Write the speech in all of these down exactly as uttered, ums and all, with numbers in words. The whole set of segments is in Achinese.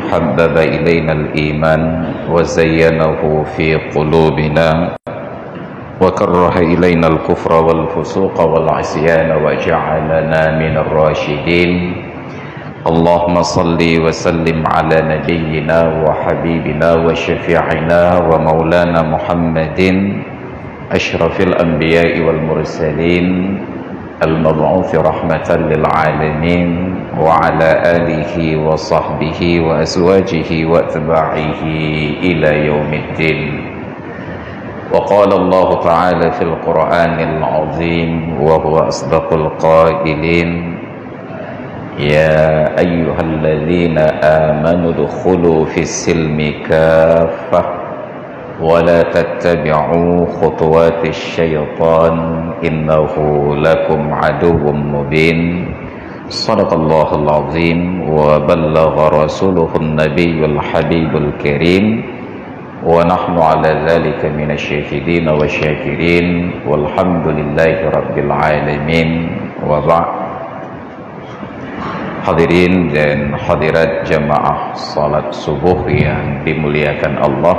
حبب إلينا الإيمان وزينه في قلوبنا وكره إلينا الكفر والفسوق والعصيان وجعلنا من الراشدين. اللهم صل وسلم على نبينا وحبيبنا وشفيعنا ومولانا محمد أشرف الأنبياء والمرسلين المبعوث رحمة للعالمين وعلى آله وصحبه وأزواجه وأتباعه إلى يوم الدين. وقال الله تعالى في القرآن العظيم وهو أصدق القائلين: يا أيها الذين آمنوا ادخلوا في السلم كافة ولا تتبعوا خطوات الشيطان إنه لكم عدو مبين. صدق الله العظيم وبلغ رسوله النبي الحبيب الكريم ونحن على ذلك من الشاهدين والشاكرين والحمد لله رب العالمين وبعد. Hadirin dan hadirat jamaah salat subuh yang dimuliakan Allah,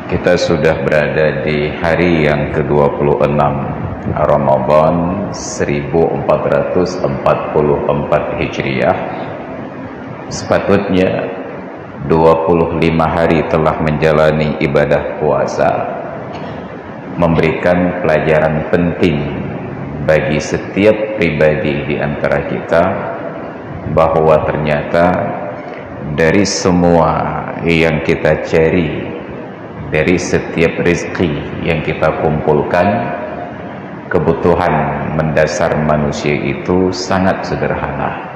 kita sudah berada di hari yang kedua puluh enam Ramadan seribu empat ratus empat puluh empat Hijriah. Sepatutnya dua puluh lima hari telah menjalani ibadah puasa, memberikan pelajaran penting bagi setiap pribadi di antara kita, bahwa ternyata dari semua yang kita cari, dari setiap rezeki yang kita kumpulkan, kebutuhan mendasar manusia itu sangat sederhana.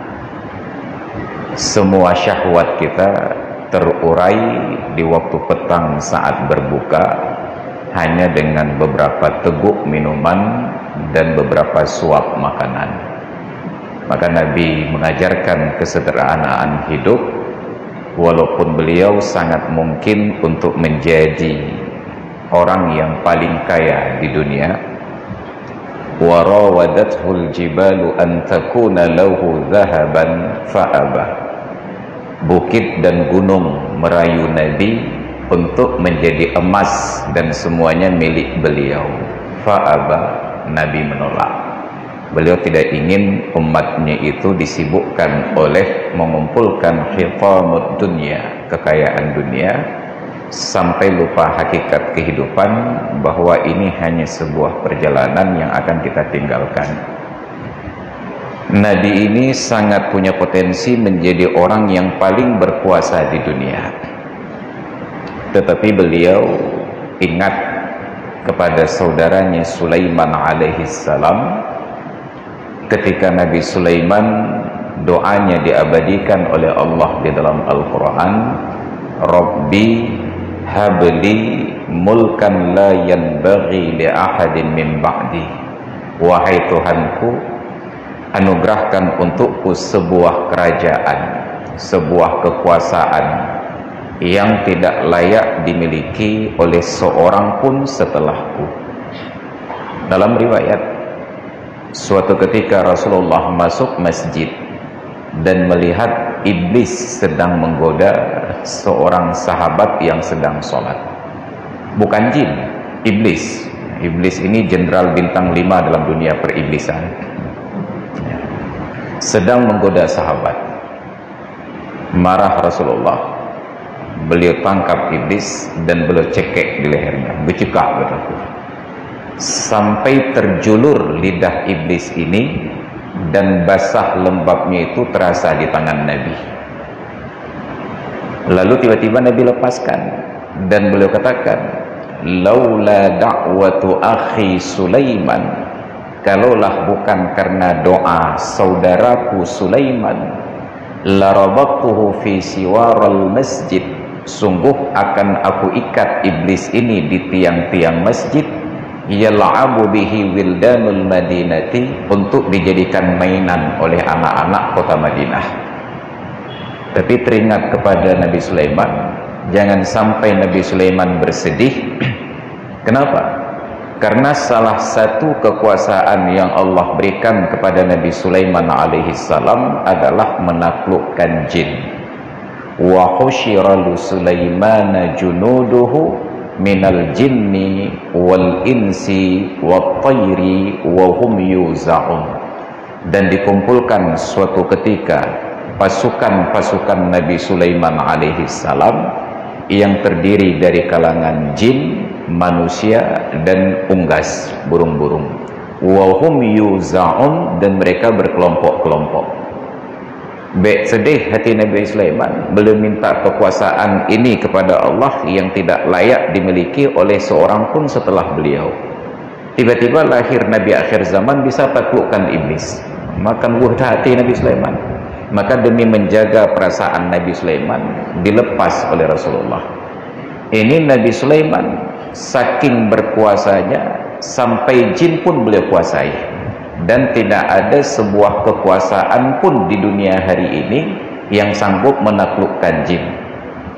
Semua syahwat kita terurai di waktu petang saat berbuka hanya dengan beberapa teguk minuman dan beberapa suap makanan. Maka Nabi mengajarkan kesederhanaan hidup, walaupun beliau sangat mungkin untuk menjadi orang yang paling kaya di dunia. Wa rawadathu al-jibalu an takuna lahu dhahaban fa aba. Bukit dan gunung merayu Nabi untuk menjadi emas dan semuanya milik beliau. Fa aba, Nabi menolak. Beliau tidak ingin umatnya itu disibukkan oleh mengumpulkan hitamud dunia, kekayaan dunia, sampai lupa hakikat kehidupan, bahwa ini hanya sebuah perjalanan yang akan kita tinggalkan. Nabi ini sangat punya potensi menjadi orang yang paling berkuasa di dunia. Tetapi beliau ingat kepada saudaranya Sulaiman alaihissalam, ketika Nabi Sulaiman, doanya diabadikan oleh Allah di dalam Al-Quran, "Rabbi habli mulkan la yanbaghi li ahadin min ba'di." Wahai Tuhanku, anugerahkan untukku sebuah kerajaan, sebuah kekuasaan yang tidak layak dimiliki oleh seorang pun setelahku. Dalam riwayat, suatu ketika Rasulullah masuk masjid dan melihat iblis sedang menggoda seorang sahabat yang sedang sholat. Bukan jin, iblis. Iblis ini jenderal bintang lima dalam dunia periblisan. Sedang menggoda sahabat. Marah Rasulullah. Beliau tangkap iblis dan beliau cekek di lehernya, becekah, kataku. Sampai terjulur lidah iblis ini dan basah lembabnya itu terasa di tangan Nabi. Lalu tiba-tiba Nabi lepaskan dan beliau katakan, "Laula da'watu akhi Sulaiman, kalaulah bukan karena doa saudaraku Sulaiman, larabattuhu fi siwaral masjid, sungguh akan aku ikat iblis ini di tiang-tiang masjid, yal'abu bihi wildanul madinati, untuk dijadikan mainan oleh anak-anak kota Madinah." Tapi teringat kepada Nabi Sulaiman, jangan sampai Nabi Sulaiman bersedih. Kenapa? Karena salah satu kekuasaan yang Allah berikan kepada Nabi Sulaiman alaihissalam adalah menaklukkan jin. "Wa husyira li Sulaimana junuduhu minal jinni wal insi wat thairi wa hum yuzaun." Dan dikumpulkan suatu ketika pasukan-pasukan Nabi Sulaiman alaihissalam yang terdiri dari kalangan jin, manusia, dan unggas, burung-burung. "Wa hum yuzaun," dan mereka berkelompok-kelompok. Bèk sedih hati Nabi Sulaiman, beliau minta kekuasaan ini kepada Allah yang tidak layak dimiliki oleh seorang pun setelah beliau. Tiba-tiba lahir Nabi akhir zaman bisa taklukkan iblis. Makan buah hati Nabi Sulaiman. Maka demi menjaga perasaan Nabi Sulaiman, dilepas oleh Rasulullah. Ini Nabi Sulaiman, saking berkuasanya, sampai jin pun beliau kuasai. Dan tidak ada sebuah kekuasaan pun di dunia hari ini yang sanggup menaklukkan jin.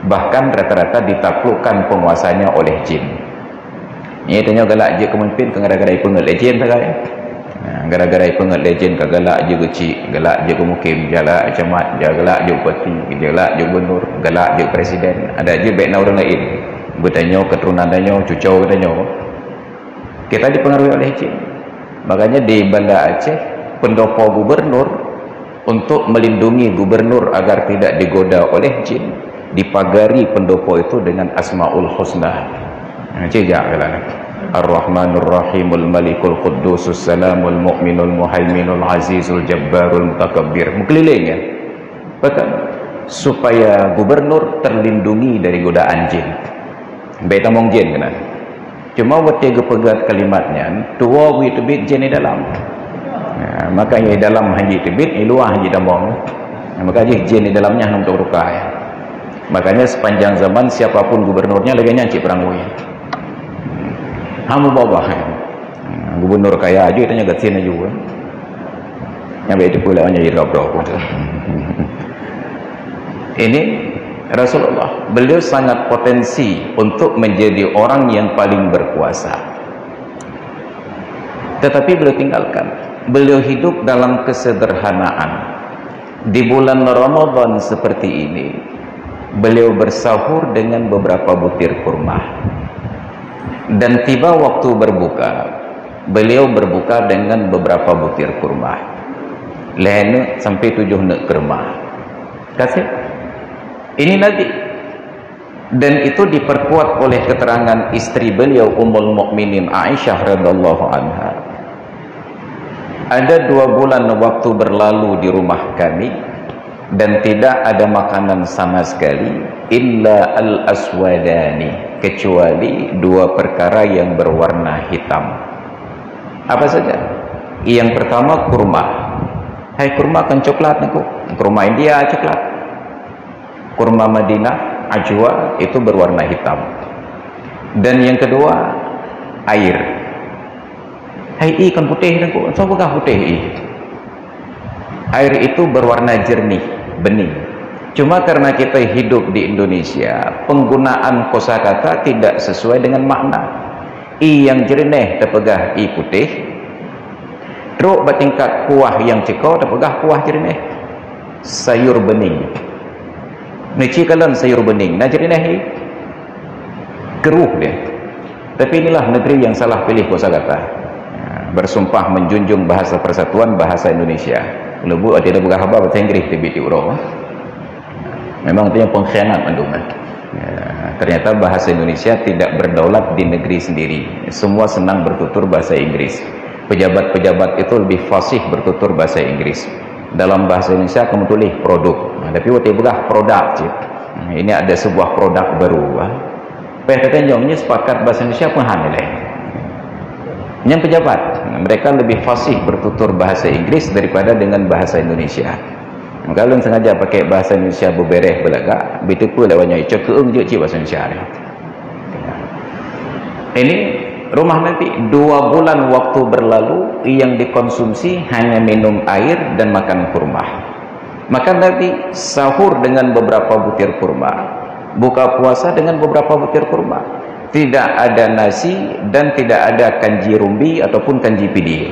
Bahkan rata-rata ditaklukkan penguasanya oleh jin. Nyoe tanyoe galak jeuet keu pemimpin keu gara-gara ipeungeut lé jin sagai. Nah, gara-gara ipeungeut lé jin ka galak jeuet keu chik, galak jeuet keu mukim, galak camat, galak jeuet bupati, galak jeuet gubernur, galak jeuet presiden. Adak jeuet bèk na ureueng laén. Beutanyoe keuturonan tanyoe, cucoe geutanyoe. Kita dipengaruhi oleh jin. Makanya di Banda Aceh, pendopo gubernur untuk melindungi gubernur agar tidak digoda oleh jin, dipagari pendopo itu dengan Asmaul Husna. Ha, cek jak jalan. Ar-Rahmanur Rahimul Malikul Quddusus Salamul Mu'minul Muhaiminul Azizul Jabbarul Mutakabbir. Meukeulileng, ya. Bahkan supaya gubernur terlindungi dari godaan jin. Bèk tamong jin keunan. Cuma watèe geupeugah kalimat nyan, tuwoe geuteubiet jin di dalam. Ha, maka nyang di dalam hana jiteubiet, di luwa hana jitamong. Ha, maka jih jin di dalam nyan hana teuka. Makanya sepanjang zaman siapapun gubernurnya lagèe nyan cit peurangui. Hana meuubah-ubah. Ha, gubernur kaya aju, tanya gatin aju. Nyang baik itu pula hanya irab-rab. Ini Rasulullah, beliau sangat potensi untuk menjadi orang yang paling berkuasa. Tetapi beliau tinggalkan. Beliau hidup dalam kesederhanaan. Di bulan Ramadan seperti ini, beliau bersahur dengan beberapa butir kurma. Dan tiba waktu berbuka, beliau berbuka dengan beberapa butir kurma. Lhèe neuk sampai tujoh neuk kurma. Kasih. Ini Nabi. Dan itu diperkuat oleh keterangan istri beliau, Ummul Mukminin Aisyah radhiyallahu anha. Ada dua bulan waktu berlalu di rumah kami dan tidak ada makanan sama sekali, illa al-aswadani, kecuali dua perkara yang berwarna hitam. Apa saja? Yang pertama kurma. Hai, kurma kan coklat, aku. Kurma India coklat. Kurma Madinah, ajwa, itu berwarna hitam. Dan yang kedua, air. Hai, i kan putih, aku. Soe peugah putih, i? Air itu berwarna jernih, bening. Cuma karena kita hidup di Indonesia, penggunaan kosakata tidak sesuai dengan makna. I yang jernih tapeugah i putih, trok bak tingkat kuah nyang ceuko tapeugah kuah jernih. Sayur bening. Neuci kalon sayur bening, na jernih i? Keruh dia. Tapi inilah negeri yang salah pilih kosakata. Ha, bersumpah menjunjung bahasa persatuan, bahasa Indonesia. Lubuk ada peugah haba bahasa Inggris teubiet di uroe. Memang itu yang pengkhianat mandum, eh. Ya, ternyata bahasa Indonesia tidak berdaulat di negeri sendiri. Semua senang bertutur bahasa Inggris. Pejabat-pejabat itu lebih fasih bertutur bahasa Inggris. Dalam bahasa Indonesia kamu tulis produk. Nah, tapi waktu peugah produk cit. Nah, ini ada sebuah produk baru, ah. Peh kata nyong ni sepakat bahasa Indonesia pun han ilèe. Nyang pejabat, mereka lebih fasih bertutur bahasa Inggris daripada dengan bahasa Indonesia. Maka lôn sengaja pakai bahasa Indonesia bebereh belagak, beuteupeue lewat nyoe, cok keueung jeuet cit bahasa Indonesia ni. Ini rumah Nabi, dua bulan waktu berlalu yang dikonsumsi hanya minum air dan makan kurma. Maka Nabi sahur dengan beberapa butir kurma, buka puasa dengan beberapa butir kurma. Tidak ada nasi dan tidak ada kanji rumbi ataupun kanji pidie.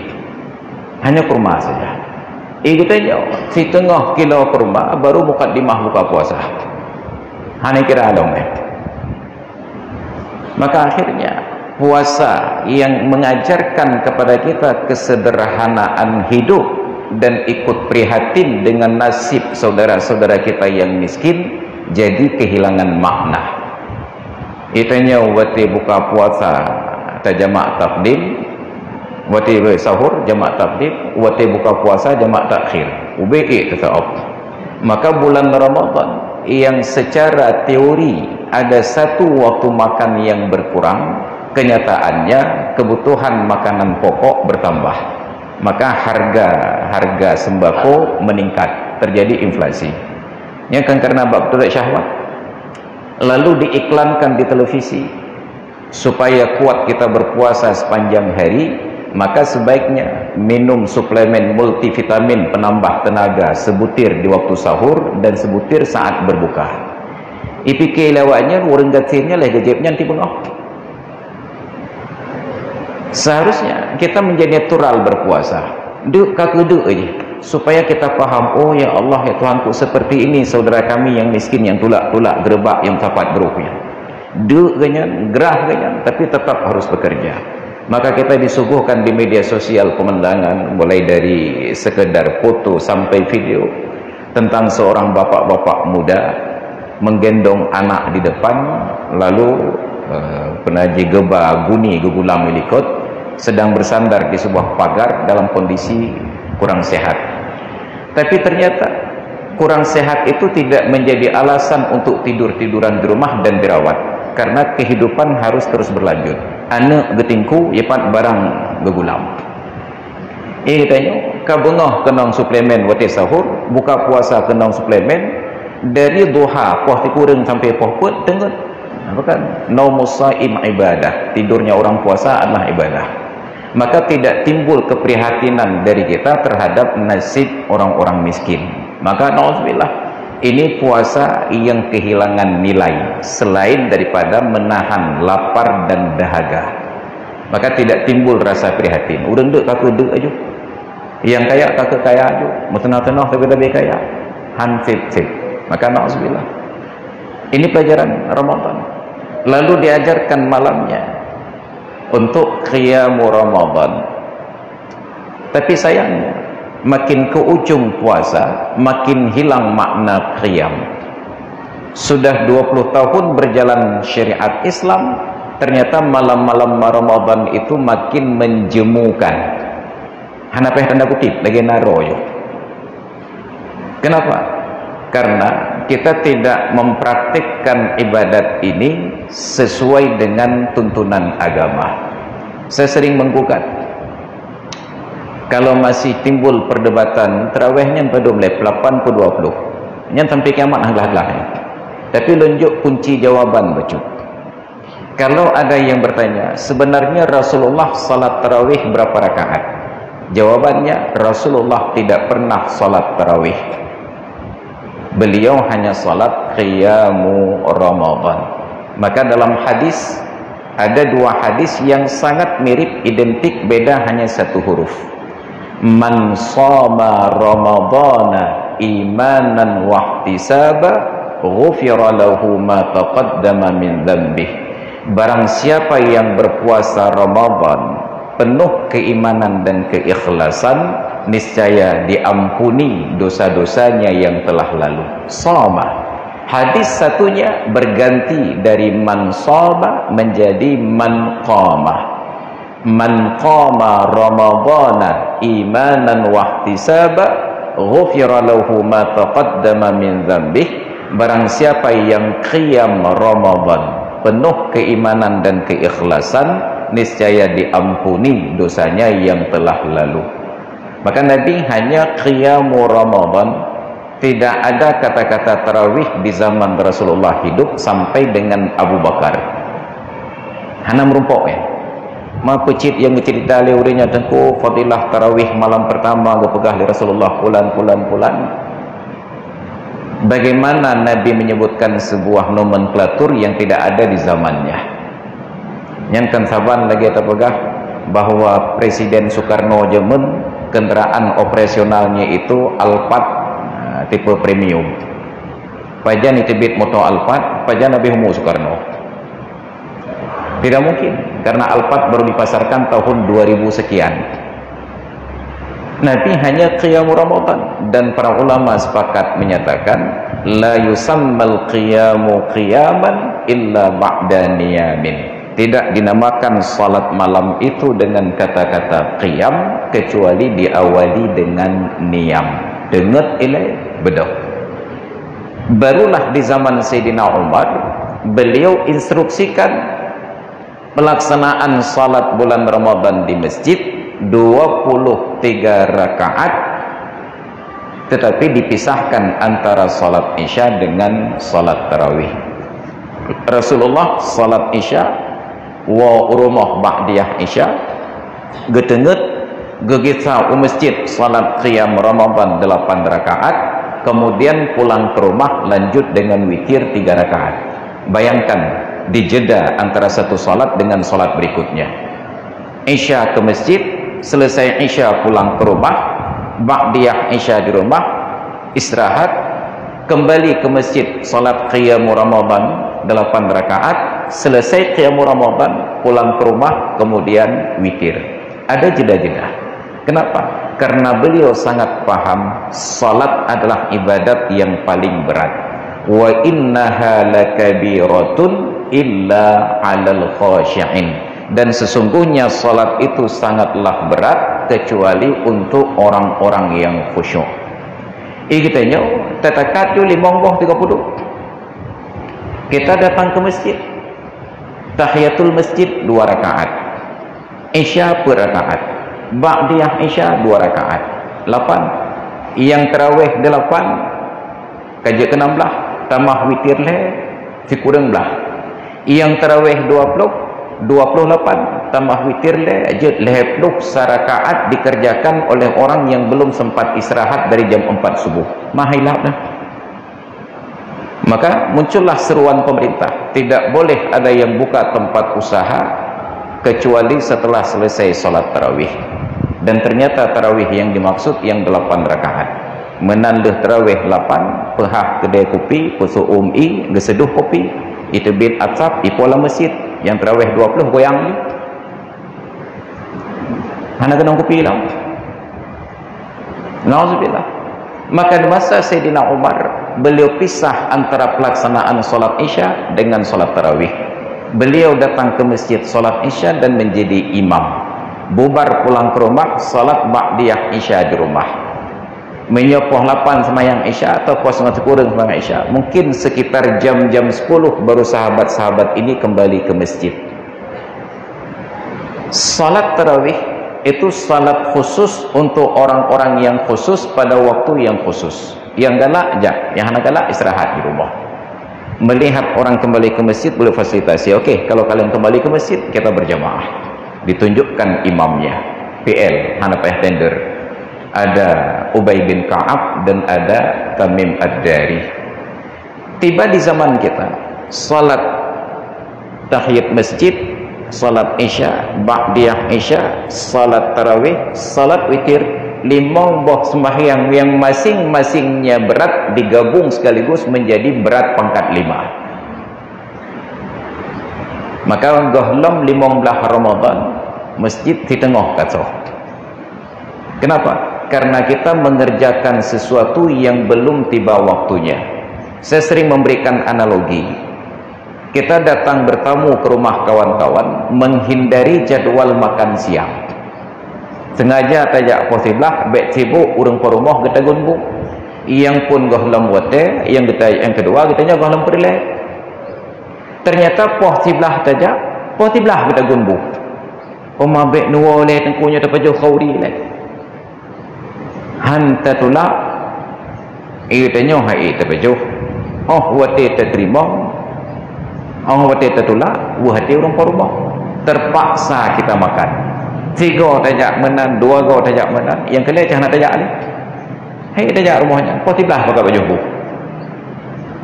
Hanya kurma saja. Eh, geutanyoe, siteungoh kilo kurma baru mukadimah buka puasa. Hana kira lom, eh. Maka akhirnya, puasa yang mengajarkan kepada kita kesederhanaan hidup dan ikut prihatin dengan nasib saudara-saudara kita yang miskin jadi kehilangan makna. Itanyoe watée buka puasa tajamak takdim, watée sahur jamak takdim, watée buka puasa jamak takhir. Ubé ék teutap. Maka bulan Ramadan yang secara teori ada satu waktu makan yang berkurang, kenyataannya kebutuhan makanan pokok bertambah. Maka harga, harga sembako meningkat, terjadi inflasi. Nyan kan karena bab teulat syahwat. Lalu diiklankan di televisi, supaya kuat kita berpuasa sepanjang hari, maka sebaiknya minum suplemen multivitamin penambah tenaga sebutir di waktu sahur dan sebutir saat berbuka. Ipike lé awaknyan, ureuëng gasien nyan lheueh geujép nyan tibeungoh. Seharusnya kita menjadi natural berpuasa. Deuk ka keudeuk aja, supaya kita paham, "Oh ya Allah, ya Tuhanku, seperti ini saudara kami yang miskin, yang tulak-tulak, geureuba, yang sapat brôh nyan." Deuk geuh nyan, grah geuh nyan, tapi tetap harus bekerja. Maka kita disuguhkan di media sosial pemandangan, mulai dari sekedar foto sampai video, tentang seorang bapak-bapak muda menggendong anak di depan, lalu, eh, peunaji geuba guni geugulam likot, sedang bersandar di sebuah pagar dalam kondisi kurang sehat. Tapi ternyata kurang sehat itu tidak menjadi alasan untuk tidur-tiduran di rumah dan dirawat, karena kehidupan harus terus berlanjut. Aneuk geutingku, ipat barang geugulam. Eh, tanyoe, ka beungoh keunong suplemen watée sahur, buka puasa keunong suplemen, dari duha poh sikureueng sampai poh peuet teungeut. Apa kan? Naumus shaim ibadah. Tidurnya orang puasa adalah ibadah. Maka tidak timbul keprihatinan dari kita terhadap nasib orang-orang miskin. Maka nauzubillah, ini puasa yang kehilangan nilai selain daripada menahan lapar dan dahaga. Maka tidak timbul rasa prihatin. Ureuëng deuk ka keudeuk aju. Nyang kaya ka keu kaya aju. Meuteunah-teunah tapi lebih kaya. Han sip-sip. Maka nauzubillah. Ini pelajaran Ramadan. Lalu diajarkan malamnya untuk qiyamu Ramadan. Tapi sayangnya, makin ke ujung puasa, makin hilang makna qiyam. Sudah dua puluh tahun berjalan syariat Islam, ternyata malam-malam Ramadan itu makin menjemukan. Hana payah tanda kutip, lagée naro je. Kenapa? Karena kita tidak mempraktikkan ibadat ini sesuai dengan tuntunan agama. Saya sering menggugat, kalau masih timbul perdebatan, tarawih nyan padum lé, lapan peuh dua puluh. Nyan sampai kiamat haglah-haglah. Tapi lôn jok kunci jawaban bacut. Kalau ada yang bertanya, sebenarnya Rasulullah salat tarawih berapa rakaat? Jawabannya, Rasulullah tidak pernah salat tarawih. Beliau hanya salat qiyamu Ramadan. Maka dalam hadis, ada dua hadis yang sangat mirip, identik, beda hanya satu huruf. "Man shoma Ramadana imanan wahtisaba, ghufira lahu ma taqaddama min dzanbih." Barang siapa yang berpuasa Ramadan penuh keimanan dan keikhlasan, niscaya diampuni dosa-dosanya yang telah lalu. Shoma. Hadis satunya berganti dari man shoma menjadi man qama. "Man qama Ramadana imanan wahtisaba, ghufira lahu ma taqaddama min dzanbih." Barang siapa yang qiyam Ramadan penuh keimanan dan keikhlasan, niscaya diampuni dosanya yang telah lalu. Maka Nabi hanya qiyamu Ramadan, tidak ada kata-kata tarawih di zaman Rasulullah hidup sampai dengan Abu Bakar. Hana meurumpok, ya. Ma peucit nyang geucerita lé ureuëng nyan, "Teungku, fadilah tarawih malam pertama geupeugah lé Rasulullah pulan, pulan, pulan." Bagaimana Nabi menyebutkan sebuah nomenklatur yang tidak ada di zamannya? Nyan kan saban lagée tapeugah bahwa Presiden Soekarno jameun kendaraan operasionalnya itu Alphard, eh, tipe premium. Pajan iteubiet moto Alphard, pajan habéh umu Soekarno? Tidak mungkin, karena Alphard baru dipasarkan tahun dua ribu sekian. Nabi hanya qiyamu Ramadan, dan para ulama sepakat menyatakan, "La yusammal qiyamu qiyaman illa ba'da niyamin." Tidak dinamakan salat malam itu dengan kata-kata qiyam kecuali diawali dengan niyam. Deungeut ilée, beudôh. Barulah di zaman Sayyidina Umar, beliau instruksikan pelaksanaan salat bulan Ramadan di masjid dua puluh tiga rakaat, tetapi dipisahkan antara salat Isya dengan salat tarawih. Rasulullah salat Isya woe u rumoh ba'diyah Isya, geuteungeut, geugisa u masjid salat qiyam Ramadan delapan rakaat, kemudian pulang ke rumah lanjut dengan witir tiga rakaat. Bayangkan, dijeda antara satu salat dengan salat berikutnya. Isya ke masjid, selesai Isya pulang ke rumah, ba'diyah Isya di rumah, istirahat, kembali ke masjid, salat qiyamu Ramadan delapan rakaat, selesai qiyamu Ramadan, pulang ke rumah, kemudian witir. Ada jeda-jeda. Kenapa? Karena beliau sangat paham salat adalah ibadat yang paling berat. "Wa innaha lakabiratun illa 'alal khasyi'in." Dan sesungguhnya salat itu sangatlah berat kecuali untuk orang-orang yang khusyuk. Ih, kita nyoe tatakat tu limong boh tiga puluh. Kita datang ke masjid. Tahiyatul masjid dua rakaat. Isya per rakaat. Ba'diyah Isya dua rakaat. Lapan. Yang tarawih delapan, ka jeuet keu enam belas, tamah witir lhée, sikureueng blaih. Yang tarawih dua puluh, dua puluh lapan, tamah witir lhée, jeuet lhée ploh, sarakaat dikerjakan oleh orang yang belum sempat istirahat dari jam empat subuh. Mah ilap dah. Maka muncullah seruan pemerintah, tidak boleh ada yang buka tempat usaha kecuali setelah selesai salat tarawih. Dan ternyata tarawih yang dimaksud yang delapan rakaat. Meunan lheueh tarawih lapan, peuhah keudée kupi, peuseu'uem ié, geuseudoh kupi, iteubiet asap, ipo lam masjid. Nyang tarawih dua puluh goyang lé. Hana keunong kupi lom. Nauzubillah. Maka di masa Sayyidina Umar, beliau pisah antara pelaksanaan salat Isya dengan salat tarawih. Beliau datang ke masjid salat Isya dan menjadi imam. Bubar pulang ke rumah, salat ba'diyah Isya di rumah. Meunyoe poh lapan seumayang Isya atau poh seungoh sikureueng seumayang Isya, mungkin sekitar jam-jam sepuluh baru sahabat-sahabat ini kembali ke masjid. Salat tarawih itu salat khusus untuk orang-orang yang khusus pada waktu yang khusus. Yang galak, jak. Yang hana galak, istirahat di rumah. Melihat orang kembali ke masjid, boleh fasilitasi. Okey, kalau kalian kembali ke masjid, kita berjamaah. Ditunjukkan imamnya. P L, hana payah tender. Ada Ubay bin Ka'ab dan ada Tamim Ad-Dari. Tiba di zaman kita, salat tahiyat masjid, salat Isya, ba'diyah Isya, salat tarawih, salat witir, limong boh sembahyang yang masing-masingnya berat digabung sekaligus menjadi berat pangkat lima. Maka gohlom limong blaih Ramadan, masjid siteungoh ka soh. Kenapa? Karena kita mengerjakan sesuatu yang belum tiba waktunya. Saya sering memberikan analogi. Kita datang bertamu ke rumah kawan-kawan, menghindari jadwal makan siang. Sengaja tajak poh siblah, bék sibuk, ureuëng po rumoh geutagun bu. Nyang phon gohlom watée, nyang geuta-, nyang keudua geutanyoe gohlom peureulée. Ternyata poh siblah tajak, poh siblah geutagun bu. Oma bék nuwoe lé teungku nyoe tapajoh khauri lé. Han tatulak, ié tanyoe hai tapajoh. Oh watée tateurimong, oh watée tatulak, weueh até ureuëng po rumoh. Terpaksa kita makan. Sigoe tajak meunan, dua goe tajak meunan, nyang keu lhée cah hana tajak lé. Hai tajak rumoh nyan, poh siblah pakat pajoh bu.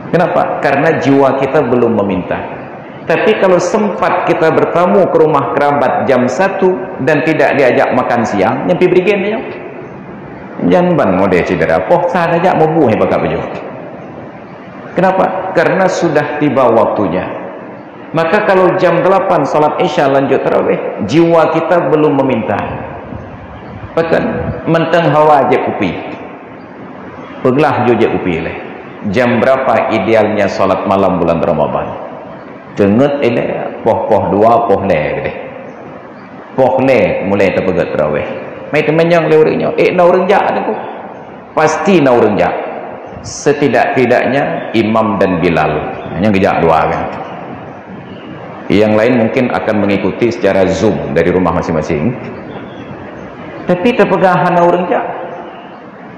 Kenapa? Karena jiwa kita belum meminta. Tapi kalau sempat kita bertamu ke rumah kerabat jam satu dan tidak diajak makan siang, nyang pi berigen nyoe. Jan ban model syedara, poh sa tajak mubuh pakat pajoh. Kenapa? Karena sudah tiba waktunya. Maka kalau jam delapan salat Isya lanjut tarawih, jiwa kita belum meminta. Bahkan mantong hawa jép kupi. Peuglah ju jép kupi lé. Jam berapa idealnya salat malam bulan Ramadan? Teungeut ilée poh-poh dua, poh lhée keudeh. Poh lhée mulai tapeugét tarawih. Mai teumanyong lé ureuëng nyoe, "Eh, na ureuëng jak Teungku?" Pasti na ureuëng jak. Setidak-tidaknya imam dan Bilal. Hanya geujak dua kan. Yang lain mungkin akan mengikuti secara Zoom dari rumah masing-masing. Tapi tapeugah hana ureuëng jak.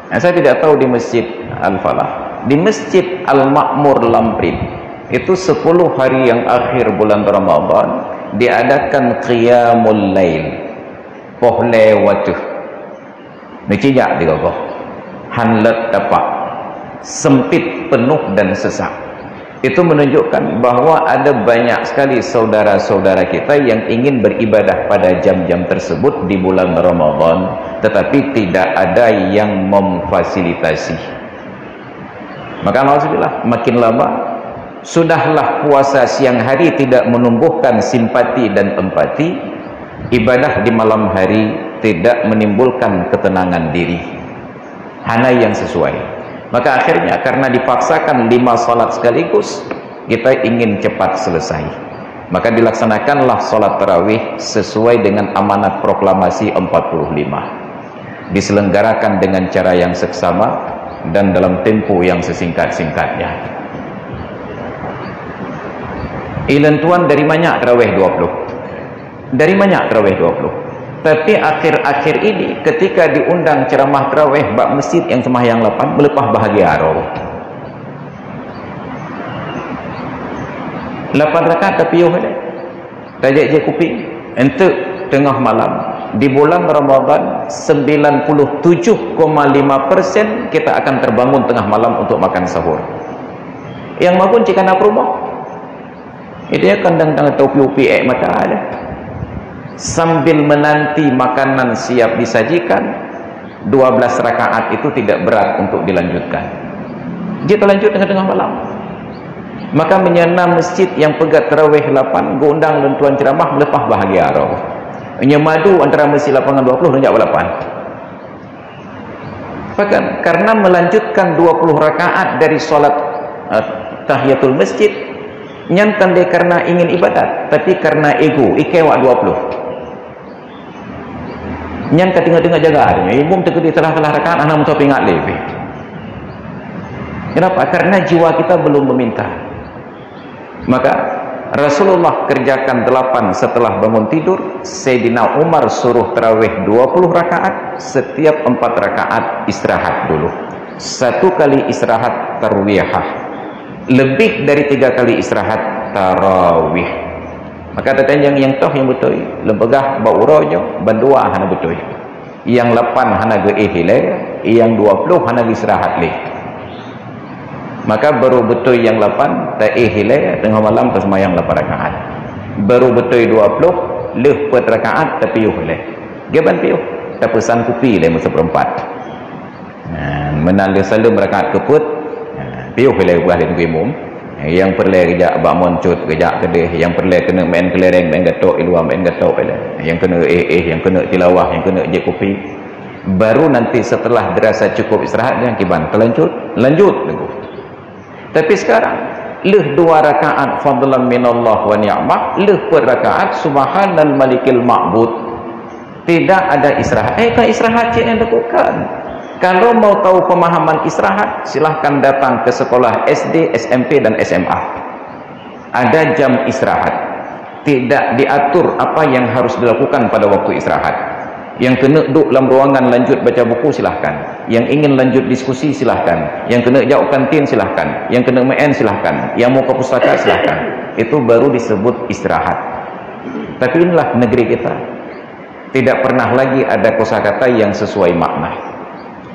Nah, saya tidak tahu di Masjid Al-Falah. Di Masjid Al-Makmur Lamprit, itu sepuluh hari yang akhir bulan Ramadan diadakan qiyamul lail. Poh lhée wateuh. Neucijak digogoh. Han lôt tapak. Sempit, penuh dan sesak. Itu menunjukkan bahwa ada banyak sekali saudara-saudara kita yang ingin beribadah pada jam-jam tersebut di bulan Ramadan, tetapi tidak ada yang memfasilitasi. Maka alhamdulillah, makin lama, sudahlah puasa siang hari tidak menumbuhkan simpati dan empati, ibadah di malam hari tidak menimbulkan ketenangan diri. Hana yang sesuai. Maka akhirnya karena dipaksakan lima salat sekaligus, kita ingin cepat selesai. Maka dilaksanakanlah salat tarawih sesuai dengan amanat proklamasi empat puluh lima. Diselenggarakan dengan cara yang seksama dan dalam tempo yang sesingkat-singkatnya. Ilôn tuan dari manyak tarawih dua puluh. Dari manyak tarawih dua puluh. Tapi akhir-akhir ini ketika diundang ceramah tarawih bak masjid yang sembahyang lapan, meleupah bahagia roh. Lapan rakaat tapiôh lé. Tajak jép kupi. Enteuk teungoh malam. Di bulan Ramadan, sembilan puluh tujuh koma lima persen kita akan terbangun tengah malam untuk makan sahur. Yang magun cik anak rumah. Itu ya kandang tangan taupi-upi ek mata ada. Sambil menanti makanan siap disajikan, dua belas rakaat itu tidak berat untuk dilanjutkan. Dia terlanjut tengah-tengah malam. Maka menyana masjid yang peugét tarawih lapan, geuundang lôn tuan ceramah meleupah bahagia roh. Nyemadu antara masjid lapan ngon dua puluh, lôn jak bak lapan. Bahkan karena melanjutkan dua puluh rakaat dari salat, eh, tahiyatul masjid, nyan kan dia karena ingin ibadat, tapi karena ego, ikei wak dua puluh. Nyan ka tengok-tengok jaga, imum teukeudi salah-salah rakaat, hana meutopi ingat lé. Kenapa? Karena jiwa kita belum meminta. Maka Rasulullah kerjakan delapan setelah bangun tidur, Sayyidina Umar suruh tarawih dua puluh rakaat, setiap empat rakaat istirahat dulu. Satu kali istirahat tarwiyah. Lebih dari tiga kali istirahat tarawih. Maka tatanyong nyang toh nyang beutôi, lôn peugah bak uroe nyoe bandua hana beutôi. Nyang lapan hana geuéh ilée, nyang dua puluh hana geuistirahat lé. Maka baru beutôi nyang lapan taéh ilée, teungoh malam taseumayang lapan rakaat. Baru beutôi dua puluh, lheueh peuet rakaat tapiôh ilée. Giban piôh, tapeusan kupi ilée meuseupeurempat. Ha, meunan lheueh saleuem rakaat keupeuet, ha, piôh ilée ubah lé Teungku Imum. Nyang peureulée geujak bak Mon Cut, geujak keudeh, nyang peureulée keuneuk main kelereng, main gatok i luwa, main gatok ilée. Nyang keuneuk éh-éh, nyang keuneuk tilawah, nyang keuneuk jép kupi. Baru nanti setelah dirasa cukup istirahat, nyang kiban teulanjut, lanjut Teungku. Tapi sekarang, lheueh dua rakaat fadlan minallah wa ni'mah, lheueh peuet rakaat subhanal malikil ma'bud. Tidak ada istirahat. Eh, kan istirahat cik yang lakukan. Kalau mau tahu pemahaman istirahat, silahkan datang ke sekolah S D, S M P, dan S M A. Ada jam istirahat. Tidak diatur apa yang harus dilakukan pada waktu istirahat. Yang keuneuk duduk dalam ruangan lanjut baca buku, silahkan. Yang ingin lanjut diskusi, silahkan. Yang keuneuk jak kantin, silahkan. Yang keuneuk main, silahkan. Yang mau ke pustaka, silahkan. Itu baru disebut istirahat. Tapi inilah negeri kita. Tidak pernah lagi ada kosakata yang sesuai makna.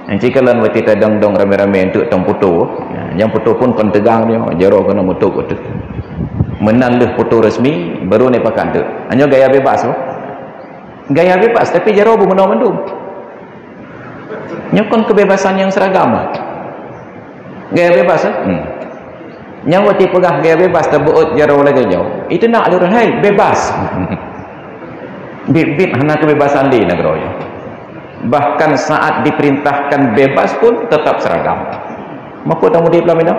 Nyang cit kalon watée tadong-dong ramé-ramé untuk tong puto, nyang puto pun kon teugang nyoe, jaroe keuneuk meutup beutôi. Meunan lheueh puto resmi, baru neupakat teuk. Nyoe gaya bebas, oh. Gaya bebas, tapi jaroe beuh meunoe mandum. Nyoe kon kebebasan yang seragam. Gaya bebas, eh? Hmm. Nyang watée peugah gaya bebas teubeuôt jaroe lagée nyoe, itu nak lurus hai bebas. Bit-bit hana kebebasan di nanggroe nyoe. Bahkan saat diperintahkan bebas pun tetap seragam. Maka tamu di pelamina.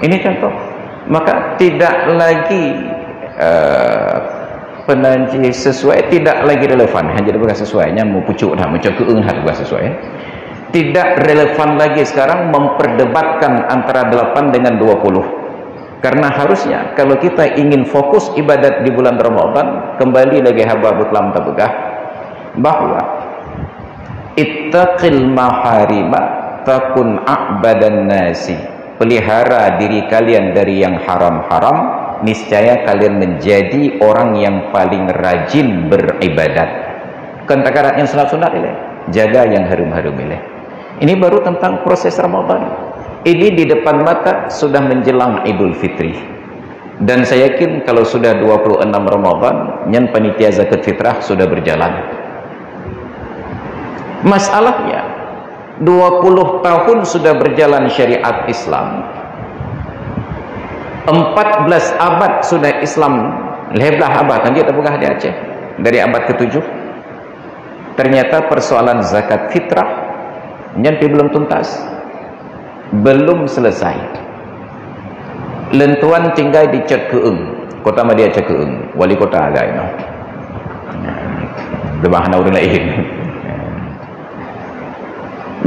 Ini contoh. Maka tidak lagi eh, penanji sesuai, tidak lagi relevan. Hanya bukan sesuai, nyan mau pucuk dah, macam keung dah bukan sesuai. Tidak relevan lagi sekarang memperdebatkan antara delapan dengan dua puluh. Karena harusnya kalau kita ingin fokus ibadat di bulan Ramadan, kembali lagi haba beutelam tapeugah bahwa ittaqil maharima takun a'badan nasi. Pelihara diri kalian dari yang haram-haram, niscaya kalian menjadi orang yang paling rajin beribadat. Bukan takarat yang sunat-sunat ileh, jaga yang harum-harum ileh. Ini baru tentang proses Ramadan. Ini di depan mata sudah menjelang Idul Fitri. Dan saya yakin kalau sudah dua puluh enam Ramadan, nyan panitia zakat fitrah sudah berjalan. Masalahnya, dua puluh tahun sudah berjalan syariat Islam. Empat belas abad sudah Islam, lhèe blaih abad, lanjut dah peugah di Aceh. Dari abad ketujuh. Ternyata persoalan zakat fitrah nyan pi belum tuntas. Belum selesai. Lôn tuan tinggai di Cot Keueung, Kota Madya Cot Keueung, wali kota agak inoe. Leubeh na ureueng laén.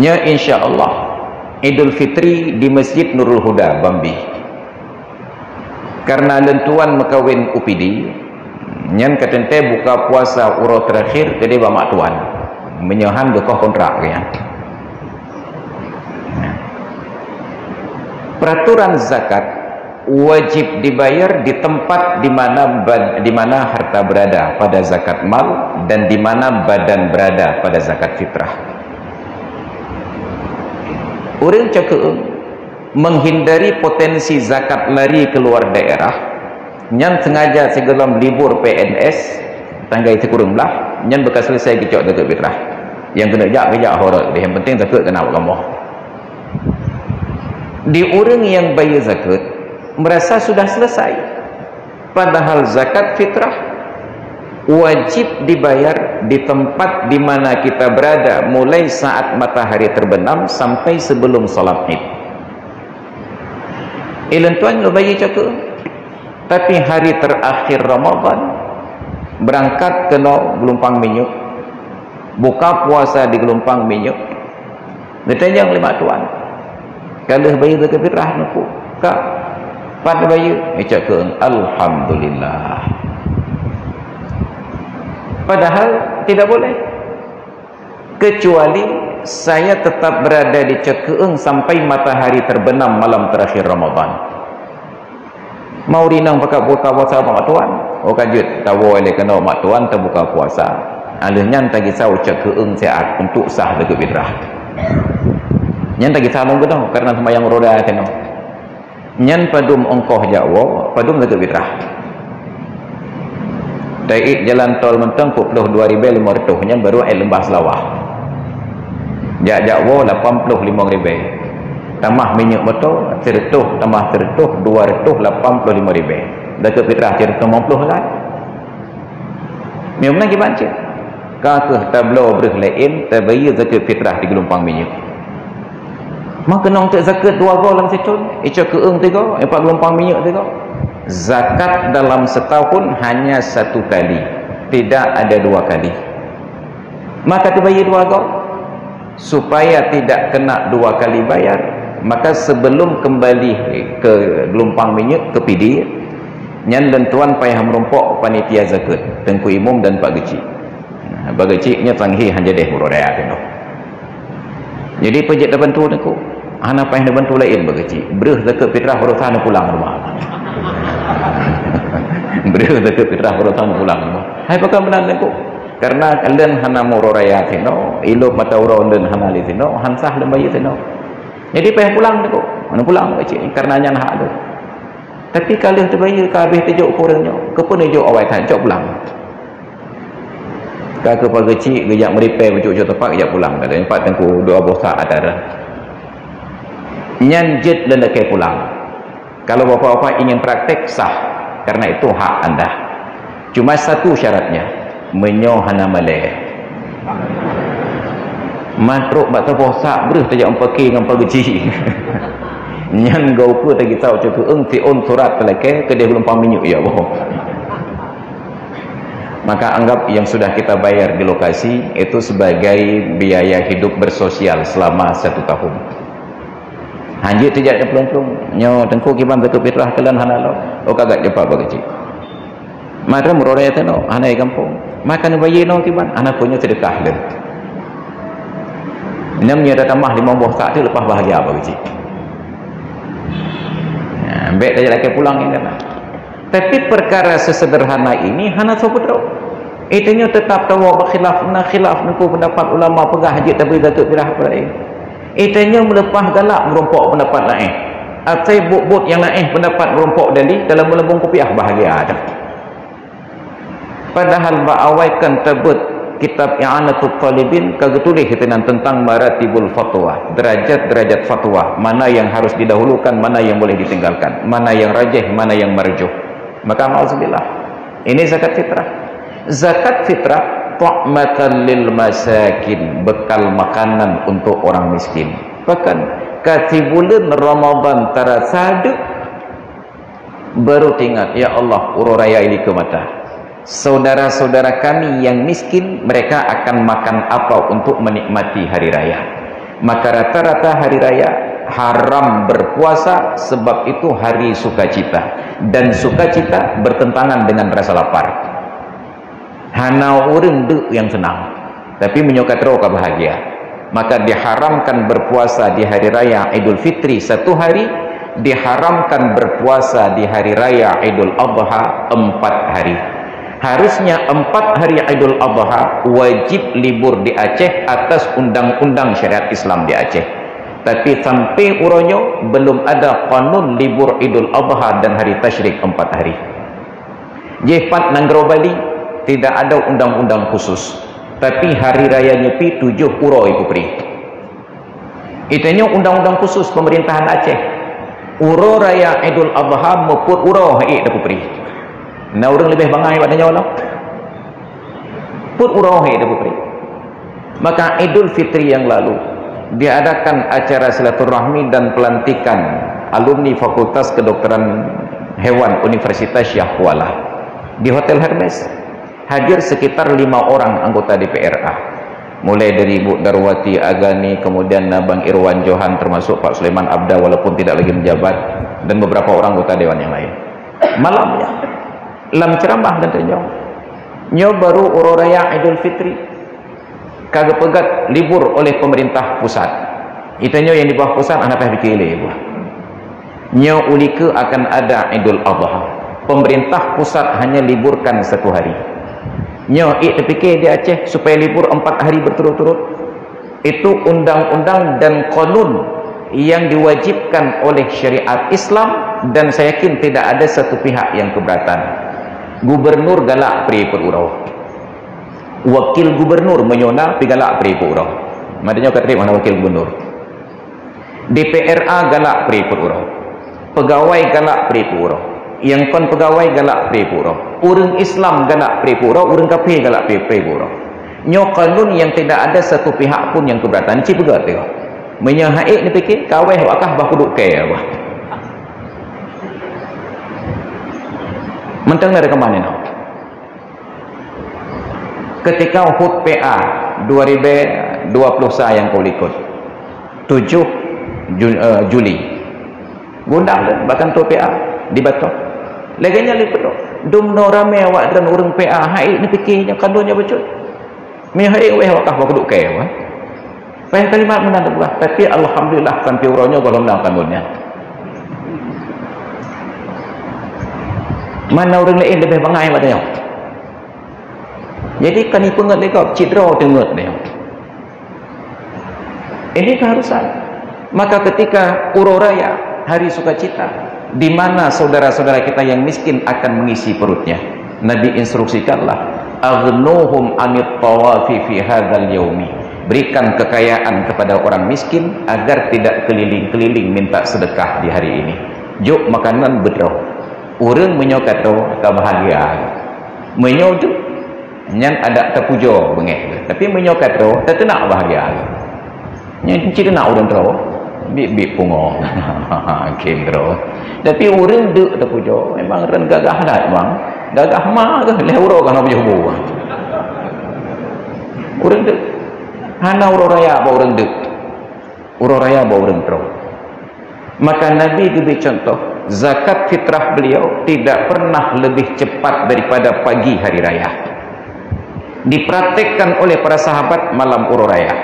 Nya insya Allah Idul Fitri di Masjid Nurul Huda Bambi. Karena lôn tuan meukawen U P D, nyan ka teuntèe buka puasa uroe terakhir keudeh bak mak tuan. Meunyoe han geukoh kontrak geuh nyan. Peraturan zakat wajib dibayar di tempat di mana bad-, di mana harta berada pada zakat mal dan di mana badan berada pada zakat fitrah. Ureueng Cot Keueung menghindari potensi zakat lari keluar daerah, nyan sengaja sigohlom libur P N S, tanggai sikureueng blah, nyan beuka selesai geucok zakat fitrah. Nyang keuneuk jak geujak horot, yang penting zakat keuneuk bak kamoe. Di ureueng nyang bayeue zakat merasa sudah selesai. Padahal zakat fitrah wajib dibayar di tempat di mana kita berada mulai saat matahari terbenam sampai sebelum salat Id. Ilôn tuan lôn bayeue Cot Keueung. Tapi hari terakhir Ramadan, berangkat keunoe Geulumpang Minyeuk, buka puasa di Geulumpang Minyeuk, geutanyong lé mak tuan, "Ka lheueh bayeue zakat fitrah Teungku?" "Ka." "Pat bayeue?" Cot Keueung, "Alhamdulillah." Padahal tidak boleh. Kecuali saya tetap berada di Cot Keueung sampai matahari terbenam malam terakhir Ramadan. Mau rinong pakat buka puasa bak mak tuan? Oh, ka jeuet, tawoe lé keunoe mak tuan tabuka puasa. Alheuh nyan tagisa u Cot Keueung siat untuk sah zakat fitrah. Nyan tagisa lom keunoe karena seumayang roda keunoe. Nyan padum ongkoh jak woe, padum zakat fitrah. Taék jalan tol mantong peuet ploh dua ribèe limong reutôh, nyan baru ék leumbah Seulawah. Jak-jak woe lapan ploh limong ribèe. Tamah minyeuk moto, sireutôh tamah sireutôh, dua reutôh lapan ploh limong ribèe. Zakat fitrah sireutôh limong ploh kan. Meunyoe meunan kiban cit. Ka kheueh tabloe breuh laén tabayeue zakat fitrah di Geulumpang Minyeuk. Meukeunong teuk zakat dua goe lam sithon, i Cot Keueung tiga, i bak Geulumpang Minyeuk tiga. Zakat dalam setahun hanya satu kali, tidak ada dua kali. Maka tabayeue dua goe. Supaya tidak kena dua kali bayar, maka sebelum kembali ke Geulumpang Minyeuk, ke Pidie, nyan lôn tuan payah meurumpok panitia zakat, Teungku Imum dan Pak Geuchik. Nah, Pak Geuchik nyoe tangghi han jadeh uroe raya keunoe. Jadi, peue jeuet tabantu Teungku? Hana payah neubantu laén Pak Geuchik. Breuh zakat fitrah baroesa neupulang rumoh. Breuh zakat fitrah baroesa neupulang rumoh. Hai, pakon meunan Teungku? Karena lôn hana meu uroe raya sinoe, ilop mata uroe lôn hana lé sinoe, han sah lôn bayeue sinoe. Jadi payah pulang Teungku. Mana pulang Pak Geuchik? Karena nyan hak lôn. Tapi ka lheueh tabayeue ka habéh teujok keu ureueng nyoe. Keupeue neujok awai that, jok pulang. Ka kheueh Pak Geuchik geujak meuripèe bacut-bacut teumpat geujak pulang. Ka teumpat Teungku dua boh sak atara. Nyan jeuet lôn lakée pulang. Kalau bapak-bapak ingin praktek, sah, karena itu hak anda. Cuma satu syaratnya, meunyoe hana malée. Man trok bak saboh sak breuh tajak meupaké ngon pageuci. Nyan gau keu tagitau cukeueng tiôn surat talakée keudeh geulumpang minyeuk ya boh. Maka anggap yang sudah kita bayar di lokasi itu sebagai biaya hidup bersosial selama satu tahun. Hanjeuet tijak teuplong-plong. Nyoe teungku kiban zakat fitrah keulan hana lom. Oh kagak cepat bak keucik. Maka meuroraya tanoh hana di kampung. Maka neubayeue nyoe kiban hana punyo sedekah lom. Nam nyoe tatamah limong boh sak tu lepas bahagia bak keucik. Nah, bek tajak lakée pulang yang kena. Tapi perkara sesederhana ini hana soe peudroe. Itanyoe tetap tawoe bak khilaf, na khilaf nungku pendapat ulama peugah jeuet tabri zakat fitrah peurayeuk. Itanyoe meuleupah galak meurumpok pendapat laén. Asai buet-buet nyang laén pendapat meurumpok dali dalam meulabong kupiah bahagia dah. Padahal bak awai kan teubeuet kitab I'anatut Talibin ka geutuléh keuteunang tentang maratibul fatwa, derajat-derajat fatwa, mana yang harus didahulukan, mana yang boleh ditinggalkan, mana yang rajih, mana yang marjuh. Maka nauzubillah. Ini zakat fitrah. Zakat fitrah tu'matan lil masakin, bekal makanan untuk orang miskin. Bahkan ka sibuleuen Ramadan tarasa deuk baru teuingat, ya Allah, uroe raya ilikeue mata. Saudara-saudara kami yang miskin, mereka akan makan apa untuk menikmati hari raya? Maka rata-rata hari raya haram berpuasa sebab itu hari sukacita. Dan sukacita bertentangan dengan rasa lapar. Hana ureuëng deuk nyang seunang, tapi meunyoe ka troe ka bahagia. Maka diharamkan berpuasa di hari raya Idul Fitri satu hari, diharamkan berpuasa di hari raya Idul Adha empat hari. Harusnya empat hari Idul Adha wajib libur di Aceh atas undang-undang syariat Islam di Aceh. Tapi sampai uroe nyoe belum ada kanun libur Idul Adha dan hari tasyrik empat hari. Jih pat nanggroe Bali tidak ada undang-undang khusus, tapi hari raya Nyepi tujoh uroe ipeubri. Itanyoe undang-undang khusus pemerintahan Aceh. Uroe raya Idul Adha meupeuet uroe hai ipeubri. Na ureuëng leubeh bangai bak tanyoe lom? Peuet uroe hai ipeubri. Maka Idul Fitri yang lalu diadakan acara silaturahmi dan pelantikan alumni Fakultas Kedokteran Hewan Universitas Syiah Kuala di Hotel Hermes. Hadir sekitar lima orang anggota D P R A. Mulai dari Ibu Darwati Agani, kemudian Abang Irwan Johan, termasuk Pak Sulaiman Abda walaupun tidak lagi menjabat, dan beberapa orang anggota dewan yang lain. Malamnya, lam ceramah dan nyoe, nyoe baru uroe raya Idul Fitri. Ka geupeugét libur oleh pemerintah pusat. Itanyoe nyang di bawah pusat hana payah pikir lé buah. Nyoe ulikeue akan ada Idul Adha. Pemerintah pusat hanya liburkan satu hari. Nyoe ik teupike di Aceh supaya libur empat hari berturut-turut. Itu undang-undang dan kanun yang diwajibkan oleh syariat Islam dan saya yakin tidak ada satu pihak yang keberatan. Gubernur galak pri peuet uroe. Wakil gubernur meunyoe na pi galak pri peuet uroe. Madeunyoe ka trép hana wakil gubernur. D P R A galak pri peuet uroe. Pegawai galak pri peuet uroe. Nyang kon pegawai galak pri peuet uroe. Ureuëng Islam galak pri peuet uroe, ureuëng kafé galak pri, pri peuet uroe. Nyoe kanun yang tidak ada satu pihak pun yang keberatan. Ci peugah teuh. Meunyoe hai neupike kaweh wakah bah kuduk kée bah. Mantong na reukaman inoe. Ketika HUT P A dua ribu dua puluh sa nyang ka likot, tujoh Ju-, eh, Juli, gundang lé bak kantor P A di Batok. Lagée nyan lé peunoh. Dumnoe ramé awak droen ureuëng P A hai neupike nyoe kandon nyoe bacut. Meuhai wéh wakah bak kuduk kée wah. Payah kalimat meunan teupeugah, tapi alhamdulillah sampai uroe nyoe gohlom na kandon nyan. Mana ureuëng laén leubeh bangai bak tanyoe. Jadi kan ipeungeut lé gob cit droe teungeut lé. Ini keharusan. Maka ketika uroe raya, hari sukacita, di mana saudara-saudara kita yang miskin akan mengisi perutnya, Nabi instruksikanlah, "Aghnuhum anit tawafi fi hadzal yaumi." Berikan kekayaan kepada orang miskin agar tidak keliling-keliling minta sedekah di hari ini. Jok makanan beutroh. Ureuëng meunyoe ka troh ka bahagia. Meunyoe tu nyan adak tapujoe beungéh. Tapi meunyoe ka troh tateunak bahagia. Nyan cit na ureuëng troh, bit-bit pungo. Khem troh. Tapi ureuëng deuk tapujoe, memang ren gagah that bang. Gagah ma ke leh uroe kana pujoe bu. Ureuëng deuk. Hana uroe raya bak ureuëng deuk. Uroe raya bak ureuëng troh. Maka Nabi geubri contoh, zakat fitrah beliau tidak pernah lebih cepat daripada pagi hari raya. Dipraktekkan oleh para sahabat malam uroe raya.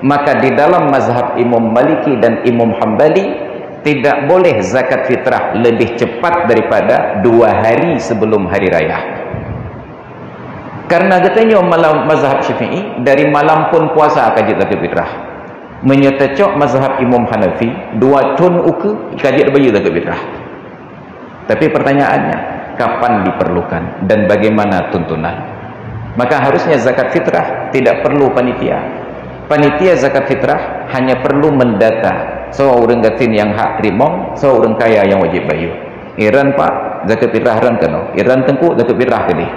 Maka di dalam mazhab Imam Maliki dan Imam Hambali, tidak boleh zakat fitrah lebih cepat daripada dua hari sebelum hari raya. Karena geutanyoe malam mazhab Syafi'i, dari malam pun puasa ka jeuet zakat fitrah. Meunyoe tacok mazhab Imam Hanafi, dua thon ukeue ka jeuet bayeue zakat fitrah. Tapi pertanyaannya, kapan diperlukan dan bagaimana tuntunan? Maka harusnya zakat fitrah tidak perlu panitia. Panitia zakat fitrah hanya perlu mendata soe ureuëng gasien nyang hak teurimong, soe ureuëng kaya nyang wajéb bayeue. Iran pak zakat fitrah ran keunoe, iran teungku zakat fitrah keudeh.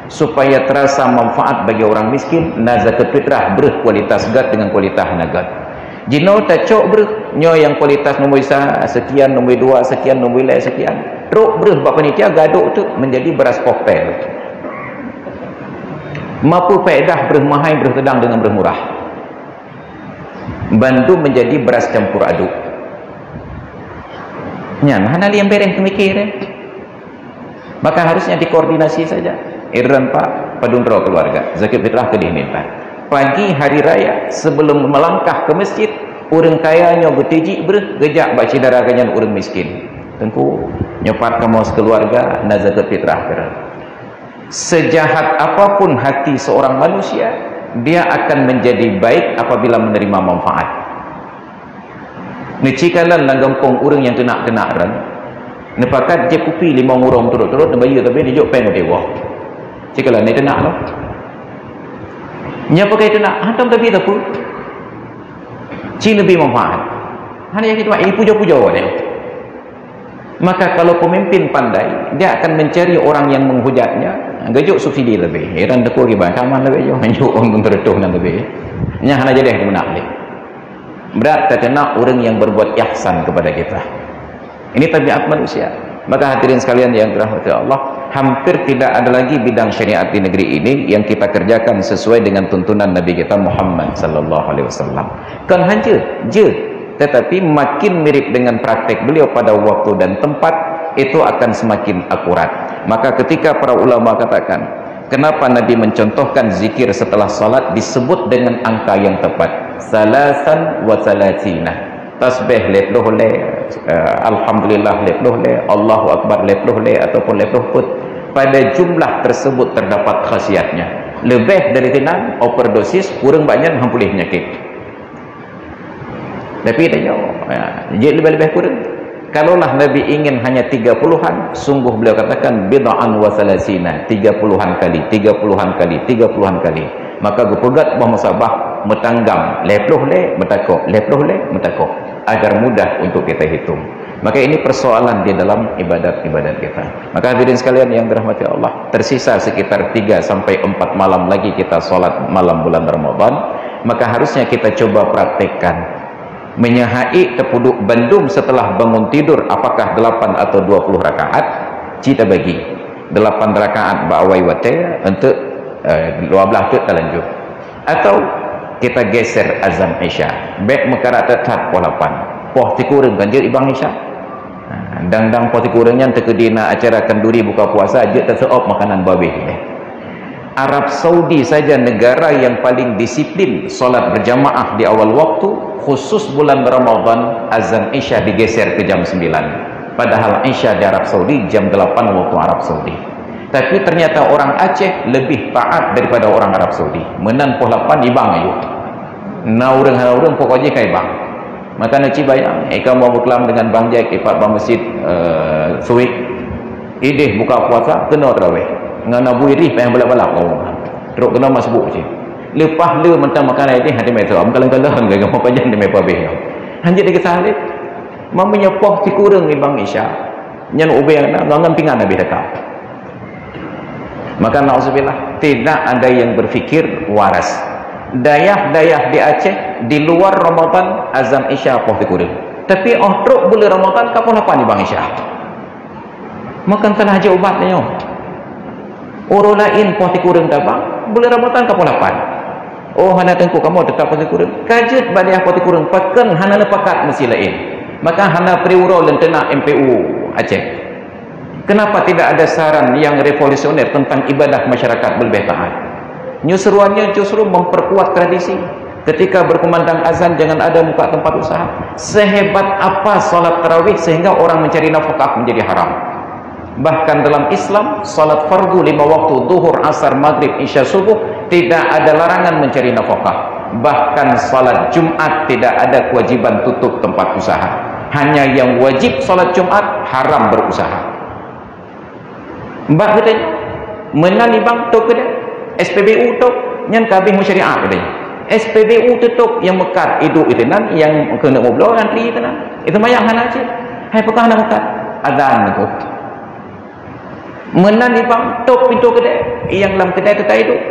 Supaya terasa manfaat bagi orang miskin, na zakat fitrah breuh kualitas gét dengan kualitas hana gét. Jinoe tacok breuh, nyoe nyang kualitas nombor sa sekian, nombor dua sekian, nombor lhèe sekian. Trok breuh bak panitia gadôk tu menjadi beras koktel. Mapeue faedah breuh mahai, breuh teudang dengan breuh murah? Bandum menjadi beras campur aduk. Nyan hana lé nyang bereh teumikir, eh. Maka harusnya dikoordinasi saja. Iran pak padum droe keluarga, zakat fitrah keudeh minta. Pagi hari raya sebelum melangkah ke masjid, ureuëng kaya nyoe geutijik breuh geujak bak syedara geuh nyan ureuëng miskin. Teungku, nyoe pat kamoe sekeluarga na zakat fitrah keu droe. Sejahat apapun hati seorang manusia, dia akan menjadi baik apabila menerima manfaat. Neucikalan lam gampông ureuëng nyang teunak-teunak ran, neupakat jép kupi limong uroe turot-turot neubayeue, tapi neujok péng watée woe. Cikalan neuh teunak lom. Nyan pakai teunak, hantom tapi teupeu. Ci neubi manfaat. Hana yakin cuma, eh, pujoe-pujoe watée. Maka kalau pemimpin pandai, dia akan mencari orang yang menghujatnya, geujok subsidi lebih. Iran teupeu kiban, kaman lebih jauh, menjuk orang tertuh nan lebih. Nyan hana jadi meunak lé. Brat tateunak ureuëng yang berbuat ihsan kepada kita. Ini tabiat manusia. Maka hadirin sekalian yang dirahmati Allah, hampir tidak ada lagi bidang syariat di negeri ini yang kita kerjakan sesuai dengan tuntunan Nabi kita Muhammad sallallahu alaihi wasallam. Kon hanya je, tetapi makin mirip dengan praktek beliau pada waktu dan tempat, itu akan semakin akurat. Maka ketika para ulama katakan, kenapa Nabi mencontohkan zikir setelah salat disebut dengan angka yang tepat? Salasan wa salasina. Tasbih lhèe ploh lhèe, eh, alhamdulillah lhèe ploh lhèe, Allahu akbar lhèe ploh lhèe ataupun lhèe ploh peuet. Pada jumlah tersebut terdapat khasiatnya. Lebih dari sinan, overdosis, kurang banyak hana puléh penyakit. Tapi dia jawab, ya, jadi lebih-lebih kurang. Kalaulah Nabi ingin hanya tiga puluhan, sungguh beliau katakan bid'an wa salasina, tiga puluhan kali, tiga puluhan kali, tiga puluhan kali. Maka geupeugét boh musabah, meutanggam, lhèe ploh lhèe, meutakok, lhèe ploh lhèe, meutakok, agar mudah untuk kita hitung. Maka ini persoalan di dalam ibadat-ibadat kita. Maka hadirin sekalian yang dirahmati Allah, tersisa sekitar tiga sampai empat malam lagi kita salat malam bulan Ramadan. Maka harusnya kita coba praktekkan. Meunyoe hana teupeuduek bandum setelah bangun tidur, apakah delapan atau dua puluh rakaat? Ci tabagi. Delapan rakaat bak awai watée, untuk, eh, dua belas teuk talanjut. Atau kita geser azan Isya. Bék meukarat that-that poh lapan. Poh sikureueng kan jeuet ibang Isya. Ha, dang-dang poh sikureueng nyan teukeudi na acara kanduri buka puasa, jeuet taseuôb makanan babeh. Arab Saudi saja negara yang paling disiplin salat berjamaah di awal waktu, khusus bulan Ramadan, azan Isya digeser ke jam sembilan. Padahal Isya di Arab Saudi jam delapan waktu Arab Saudi. Tapi ternyata orang Aceh lebih taat daripada orang Arab Saudi. Meunan poh lapan ibang ayue. Na ureuëng hana ureuëng pokok jih ka ibang. Maka neuci bayang, eh, kamoe beukeulaam dengan Bang Jack, ipat bang masjid, eh, Suwik. Ideh buka puasa, keunoe tarawih. Ngon Abu Idris payah balap-balap kamoe. Trok keunoe masbuk cit. Leupah le mantong makanan idéh hana teumé soe, meukalon-kalon lagée gampông pajan teumé pabéh nyoe. Hanjeuet lagée saléh. Meunyoe poh sikureueng nibak Isya, nyan ubé na ngon pingan habéh daka. Maka naudzubillah, tidak ada yang berpikir waras. Dayah-dayah di Aceh di luar Ramadan azan Isya poh sikureueng. Tapi óh trok buleuen Ramadan ka poh lapan nibak Isya. Maka salah jih ubat nyoe. Uroe laén poh sikureueng tabang, buleuen Ramadan ka poh lapan. Oh, hana teungku kamoe teutap poh sikureueng. Ka jeuet bak dayah poh sikureueng, pakon hana neupakat meusi laén. Maka hana pri uroe leunteunak M P U Aceh. Kenapa tidak ada saran yang revolusioner tentang ibadah masyarakat berlebih taat? Nyoe seuruannya justru memperkuat tradisi. Ketika berkumandang azan, jangan ada buka tempat usaha. Sehebat apa salat tarawih sehingga orang mencari nafkah menjadi haram? Bahkan dalam Islam, salat fardu lima waktu, zuhur, asar, maghrib, isya, subuh, tidak ada larangan mencari nafkah. Bahkan salat Jumat tidak ada kewajiban tutup tempat usaha. Hanya yang wajib salat Jumat, haram berusaha. Bak geutanyoe, meunan nibak top keudè, S P B U top, nyan ka habéh meusyariat keudè. S P B U teutop nyang meukat idup itu nan, nyang keuneuk meubloe antri itu nan. Itu mayang hana cit. Hai peugah hana meukat. Azan tu. Meunan nibak top pintoe keudè, nyang lam keudè teuka idup.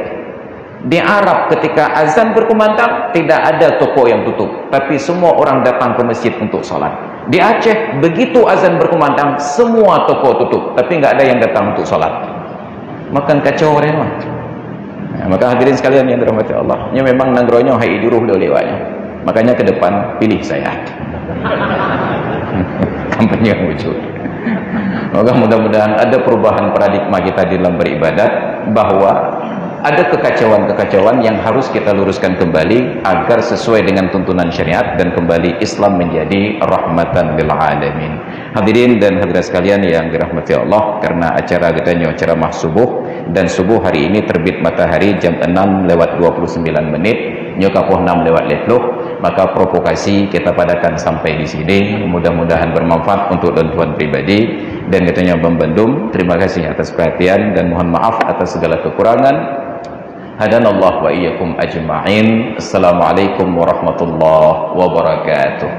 Di Arab ketika azan berkumandang, tidak ada toko yang tutup, tapi semua orang datang ke masjid untuk salat. Di Aceh, begitu azan berkumandang, semua toko tutup, tapi nggak ada yang datang untuk salat. Maka kacau orang mah. Nah, maka hadirin sekalian yang dirahmati Allah, nyoe memang nanggroe nyoe hai jurôh le lewatnya. Makanya ke depan pilih saya. Kampanye wujud. Maka mudah-mudahan ada perubahan paradigma kita di dalam beribadat, bahwa ada kekacauan-kekacauan yang harus kita luruskan kembali agar sesuai dengan tuntunan syariat dan kembali Islam menjadi rahmatan lil alamin. Hadirin dan hadirat sekalian yang dirahmati Allah, karena acara kita nyoe ceramah subuh, dan subuh hari ini terbit matahari jam enam lewat dua puluh sembilan menit, nyoe ka poh enam lewat lima puluh, maka provokasi kita padakan sampai di sini. Mudah-mudahan bermanfaat untuk tuan-tuan pribadi dan kita nyoe bandum. Terima kasih atas perhatian dan mohon maaf atas segala kekurangan. Hadanallah wa iyyakum ajma'in. Assalamualaikum warahmatullahi wabarakatuh.